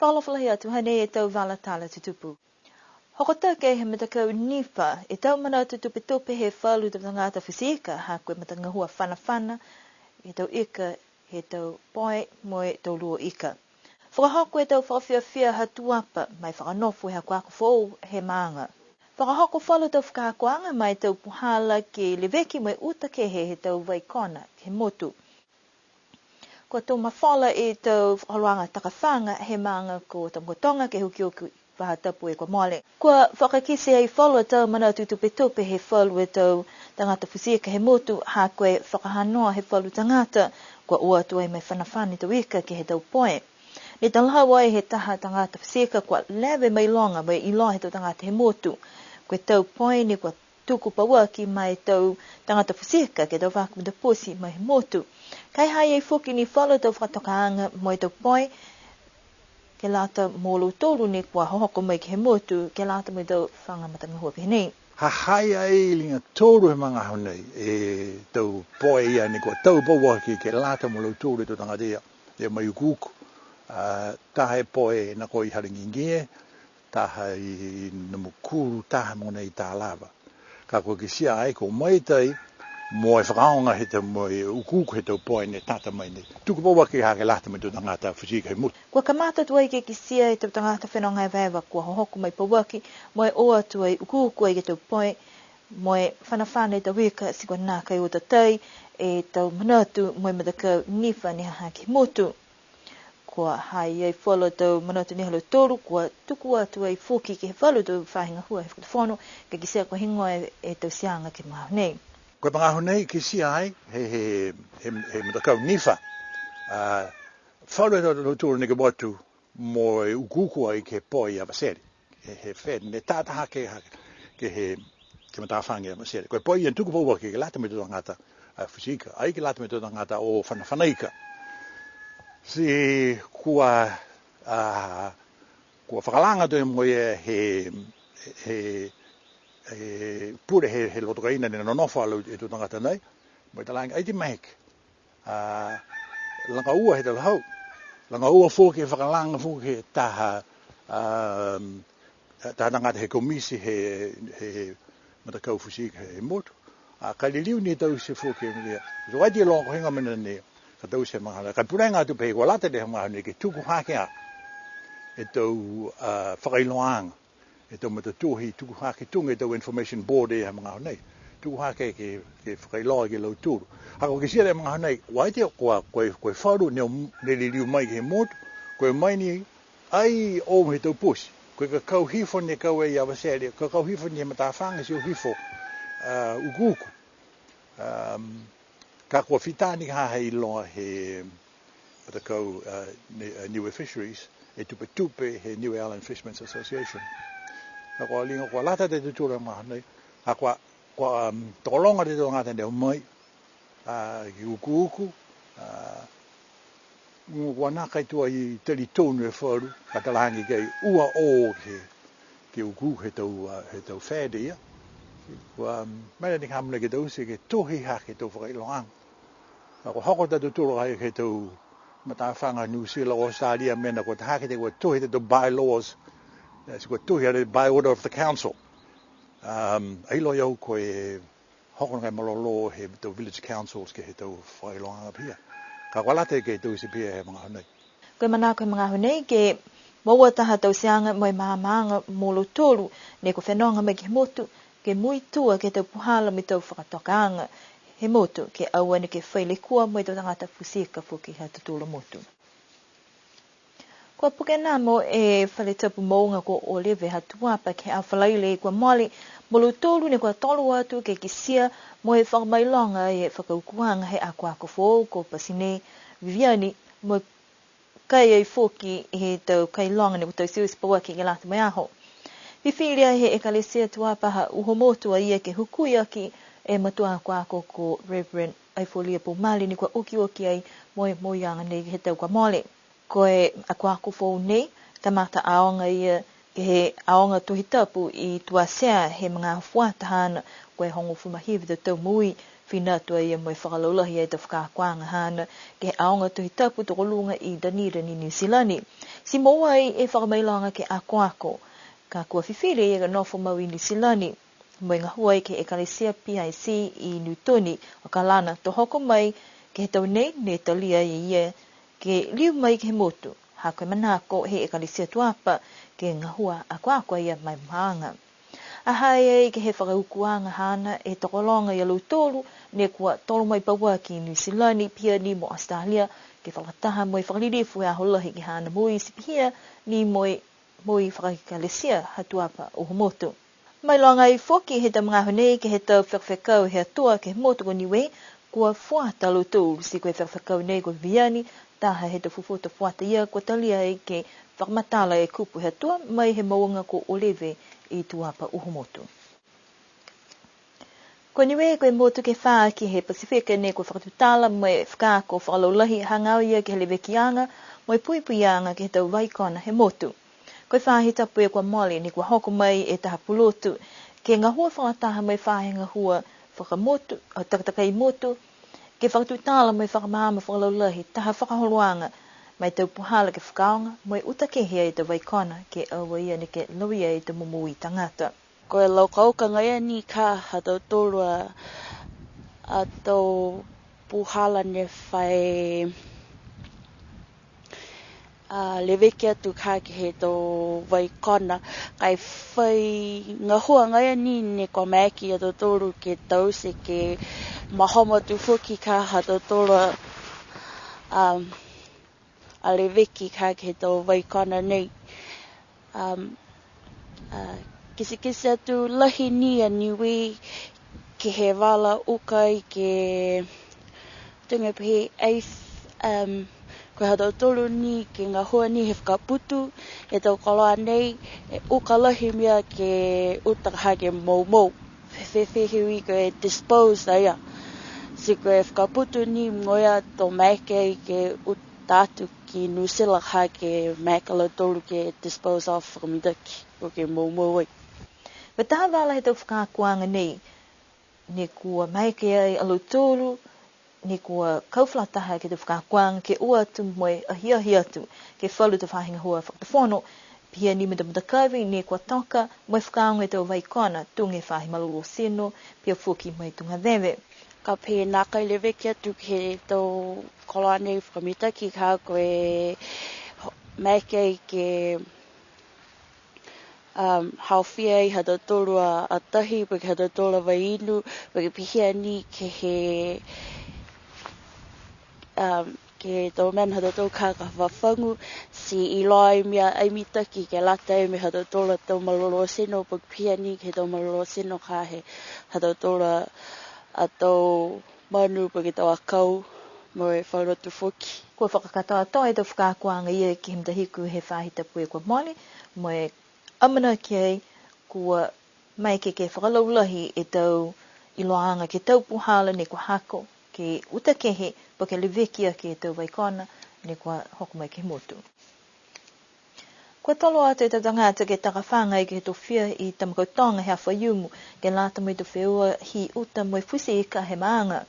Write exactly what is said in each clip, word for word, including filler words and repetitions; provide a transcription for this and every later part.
Fakaalofa lahi atu, hanei e tau vala tala tutupu. Hokotaki he matakau NIFA e tau manatu tupetupe he falu tau tagata futi ika, ha ko e matagahua fanafana he tau ika, he tau poe mo e tau luo ika. Fakahoko e tau fakafiafia ha Tuapa, mo e fakanofo he akoako foou he maaga. Fakahoko falu tau fakaakoaga mo e tau puhala ke leveki mo e uta kehe he tau vai kona he motu. Kua tō mafola e tau fakaholoaga takafaga he maaga ko Tamakautoga ke hoko ki faahi tapu kua mole. Kua fakakite ai falu a tau manatu tupetupe he falu a tau tagata futi ika he motu, ha ko e fakahanoa he falu tagata, kua o atu ai mo e fanafana e tau ika ke he tau poe. Ne talahau ai he taha tagata futi ika kua leva e mailoga mo e iloa he tau tagata he motu. Ko e tau poe ne kua tuku pauaki ma e tau tagata futi ika ke he tau vaka matapoti mai he motu. Ka e ha ha i ai foki ni falu tau fakatokaaga mo e tau poe, ke lata mo lautolu ne kua hohoko mai ke he motu, ke lata mo e tau faga matagahua pehē nei. Ha ha i ai liga tolu he magaaho nei, e tau poe ia ne kua tau pauaki ke lata mo lautolu e tau tagata ia, e mai ukuuku. A, taha e poe nā ko i Haligigie, taha i Namukulu, taha mo nei Talava. Ka kua kitia ai ko Maitai mo e fakaaoga he tau mo e ukuuku he tau poe ne tata mai nei. Tuku pauaki ha ke lata mo e tau tagata futi ika he motu. Kua kamata tuai ke kitia e tau tagata fenoga evaeva kua hohoko mai pauaki mo e o atu ai ukuuku ai ke he tau poe mo e fanafana e tau ika, ti kua nākai o tatai e tau manatu mo e matakau NIFA ne ha ha ke he motu. Kua ha ha i ai falu tau manatu nei ha lautolu, kua tuku atu ai foki ke he falu tau faahi gahua he fakatufono, ka kitia ko e heigoa e, e tauteaga ke he magaaho nei. Ko e magaaho nei kitia ai he, he, he, he matakau NIFA, a, falu a lautolu ne kua o atu mo e ukuuku ai ke he poe i Avatele. He, he fed, ne tata hake, hake, ke he, ke he matafaga i Avatele. Ko e poe ia ne tuku pauaki ke lata mo e tau tagata, a, futi ika, ai ke lata mo e tau tagata o fanafana ika. Ti kua, a, kua fakalaga atu mo ia he, he, he pule he, he loto kaina ne nonofo a lautolu e tau tagata nei, mo e talaage ai ti maheke. A, laga ua he talahau. Laga ua foki e fakalaga foki he taha, a, taha tagata he komiti he, he matakau futi ika he motu. A, ka liliu ni e taute foki e mea. Tō ai ti loa ko e heigoa mena nei, ka taute he magaaho nei. Ka pulega atu pehē kua lata he magaaho nei ke tuku hake a e tau, a, fakailoaaga. E tau matatohi, tuku hake tuga e tau information board e he magaaho nei. Tuku hake ke, ke fakailoa ki a lautolu. Ha kua kitia he magaaho nei, ua ai te, kua, ko e, ko e falu ne, ne liliu mai ke he motu, ko e mai ni ai o he tau poti. Ko e kakau hifo ne kau ai i Avatele, kakau hifo ni he matafaga ti o hifo, a, ukuuku. Um, ka kua fita ni ka ha ha i loa he matakau, uh, Ni-, uh, Niue Fisheries, e tupetupe he Niue Island Fishermen's Association. Ka kua liga kua lata e tau tūtū he magaaho nei, ha kua, kua, um, tokologa e tau tagata ne o mai, a, ke ukuuku, a, kua nākai tuai talitonu e falu, ka talaage ke ua o ke, ke ukuuku he tau, a, he tau fad ia. Kua, um, mena ni ka mena ke taute ke tohi hake e tau fakailoaaga. A, kua hoko e tau tūtū ai ke he tau matafaga New Zealand, Australia, mena kua taha ke he kua tohi e tau bylaws, e, ti kua tohi ai by order of the council. Um, ai loa au ko e hoko nākai malolō he tau village councils ke he tau fakailoaaga pihia. Ka kua lata ke taute pihia he magaaho nei. Ko e manako he magaaho nei ke moua taha tauteaga mo e maamaaga mo lautolu ne kua fenoga mai ke he motu, ke muitua ke he tau puhala mo e tau fakatokaaga he motu, ke aua neke fai lekua mo e tau tagata futi ika foki ha tautolu a motu. Kua puke namo e fale tapu mouga ko Olive ha Tuapa ke he aho Falaile kua mole, mo lautolu ne kua tolo atu ke kitia mo e fakamailoga e fakaukuaga he akoako foou ko Pasine Viviani, mo e kai ai foki he tau kailoga ne kua taute pauaki ke lata mo e aho. Fifili ai he Ekalesia Tuapa ha Uhomotu a ia ke hukui aki e matua akoako ko Reverend Aifolia Poumale ne kua okioki ai mo e moiaga nei he tau kua mole. Ko e akoako foou nei, kamata aoga ia ke he aoga Tohi Tapu i Tuatea he magaaho fuata haana, ko e hogofulu ma hiva tau tau moui, fina atu a ia mo e fakalaulahi ai e tau fakaakoaga haana ke he aoga Tohi Tapu tokoluga i Dunedin i Niu Silani. Ti moua ai e fakamailoga ke akoako, ka kua fifili e nofo mau i Niu Silani. Mo e gahua ai ke he Ekalesia P I C i Niutoni, Okalana, to hoko mai ke he tau nei, ne talia e ia ke liu mai ke he motu, ha ko e manako he Ekalesia Tuapa ke gahua akoako a ia ma e maaga. Ha ha i ai ke he fakaukuaga haana e tokologa ia lautolu, ne kua tolo mai pauaki i Niu Silani, pihia ni mo Australia, ke fakataha mo e fakalilifu he aho lahi ke he haana moui, ti pihia ni mo e moui fakaekalesia ha Tuapa Uhomotu. Mailoga ai foki he tau magaaho nei ke he tau fekafekau he Atua ke he motu ko Niue, kua fuata a lautolu, ti ko e fekafekau nei ko Viviani, taha he tau fufuta fuata ia kua talia ai ke fakamatala e kupu he Atua, mai he mouga ko Olive i Tuapa Uhomotu. Ko Niue ko e motu ke fā ke he Pasifika ne kua fakatutala mo e fakaako fakalaulahi hagaao ia ke he levekiaga mo e puipuiaga ke he tau vai kona he motu. Ko e faahi tapu kua mole ne kua hoko mai e taha pulotu ke gahua fakataha mo e faahi gahua fakamotu, a, takatakai motu, ke fakatutala mo e fakamaama fakalaulahi taha fakaholoaga ma e tau puhala ke fakaaoga mo e uta kehe e tau vai kona ke aua ia neke lauia e tau momoui tagata. Ko e laukauka agaia ni ka ha tautolu a, a tau puhala ne fai, a, leveki atu ka ke he tau vai kona. Ka e fai gahua agaia ni ne kua maeke a tautolu ke taute ke mahomo atu foki ka ha tautolu a, um, a leveki ka ke he tau vai kona nei. Um, a, kitekite atu lahi ni a Niue ke he vala uka ai ke tuga pehē ai, um, ko e ha tautolu ni ke gahua ni he fakaputu e tau koloa nei, e uka lahi mena ke uta ka ke moumou. Fefefe he ui ko e dispose a ia. Ti ko e fakaputu ni mo ia to maeke ai ke uta atu ki New Zealand ha ke maeke a lautolu ke dispose of fakamitaki, po ke moumou ai. Ko e taha vala he tau fakaakoaga nei, ne kua maeke ai a lautolu, ne kua kau fakalataha ke he tau fakaakoaga, ke o atu mo e ahiahi atu ke he falu tau faahi gahua fakatufono, pihia ni mo e tau matakavi ne kua toka mo e fakaaoga e tau vai kona, tuga e faahi malolō tino, pihia foki mo e tuga veve. Ka pehē nākai leveki atu ke he tau koloa nei fakamitaki ka ko e maeke ai ke, um, haofia ai ha tautolu a, a tahi, po ke ha tautolu a vai inu, po ke pihia ni ke he, um, ke he tau mena ha tautolu ka ka fafagu, ti iloa ai mena ai mitaki ke lata ai mo e ha tautolu a tau malolō tino, po ke pihia ni ke he tau malolō tino ka he ha tautolu a, a tau manu po ke tau akau mo e falu atu foki. Kua fakakatoatoa e tau fakaakoaga ia ke he matahiku he faahi tapu kua mole, mo e amanaki ai kua maeke ke fakalaulahi e tau iloaaga ke he tau puhala ne kua hako, ke uta kehe, po ke leveki aki e tau vai kona ne kua hoko mai ke he motu. Kua tolo atu e tau tagata ke takafaga ai ke he tofia i Tamakautoga he aho Faiumu, ke lata mo e tau feua hī uta mo e futi ika he maaga.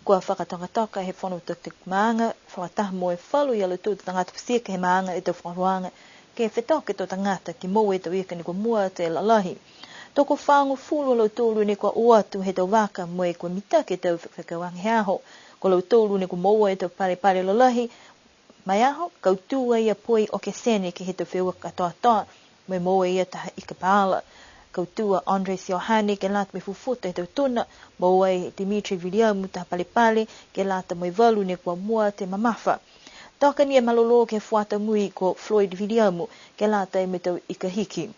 Kua fakatokatoka he fono takitaki maaga, fakataha mo e falu ia lautolu tau tagata futi ika he maaga e tau fakaholoaga, ke fetoko e tau tagata ke moua e tau ika ne kua mua atu e lalahi. Tokofagofulu a lautolu ne kua o atu he tau vaka mo e kua mitaki e tau fekauaga he aho. Ko lautolu ne kua moua e tau palepale lalahi, ma e aho, kautū ai a Poi Okesene ke he tau feua katoatoa, mo e moua e ia taha ika paala. Kautū a Andres Iohane ke lata mo e fufuta he tau tuna, moua ai Dimitri Viliamu taha palepale ke lata mo e valu ne kua mua atu e mamafa. Toka ni e malolō ke he fuata mui ko Floyd Viliamu ke lata mo e tau ika hiki.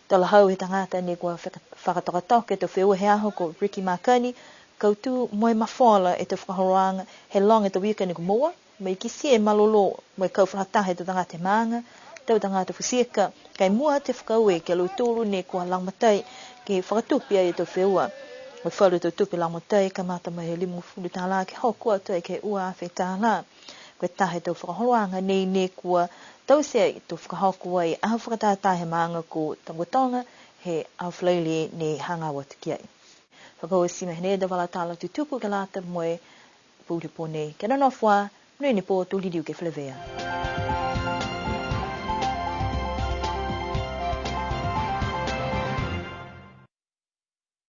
Talahau he tagata ne kua faka-, fakatokatoka e tau feua he aho ko Ricky Makani, kautū mo e mafola e tau fakaholoaga he loga e tau ika ne kua moua, mo e kitia e malolō mo e kau fakalataha e tau tagata he maaga, tau tagata futi ika, ka e mua atu e fakaaue ki a lautolu ne kua lagomatai ke fakatupe ai e tau feua. Mo e falu tau tupe lagomatai, kamata mai he limagofulu tālā ke hoko atu ai ke he ua afe tālā. Ko e taha he tau fakaholoaga nei ne kua taute ai to fakahoko ai aho fakatātā he maaga ko Tamakautoga he aho Falaile ne hagaao atu ki ai. Fakaoti mai hanei e tau vala tala tutupu ke lata mo e pō nei. Kia nonofo ā, monuina e pō, to liliu ke feleveia.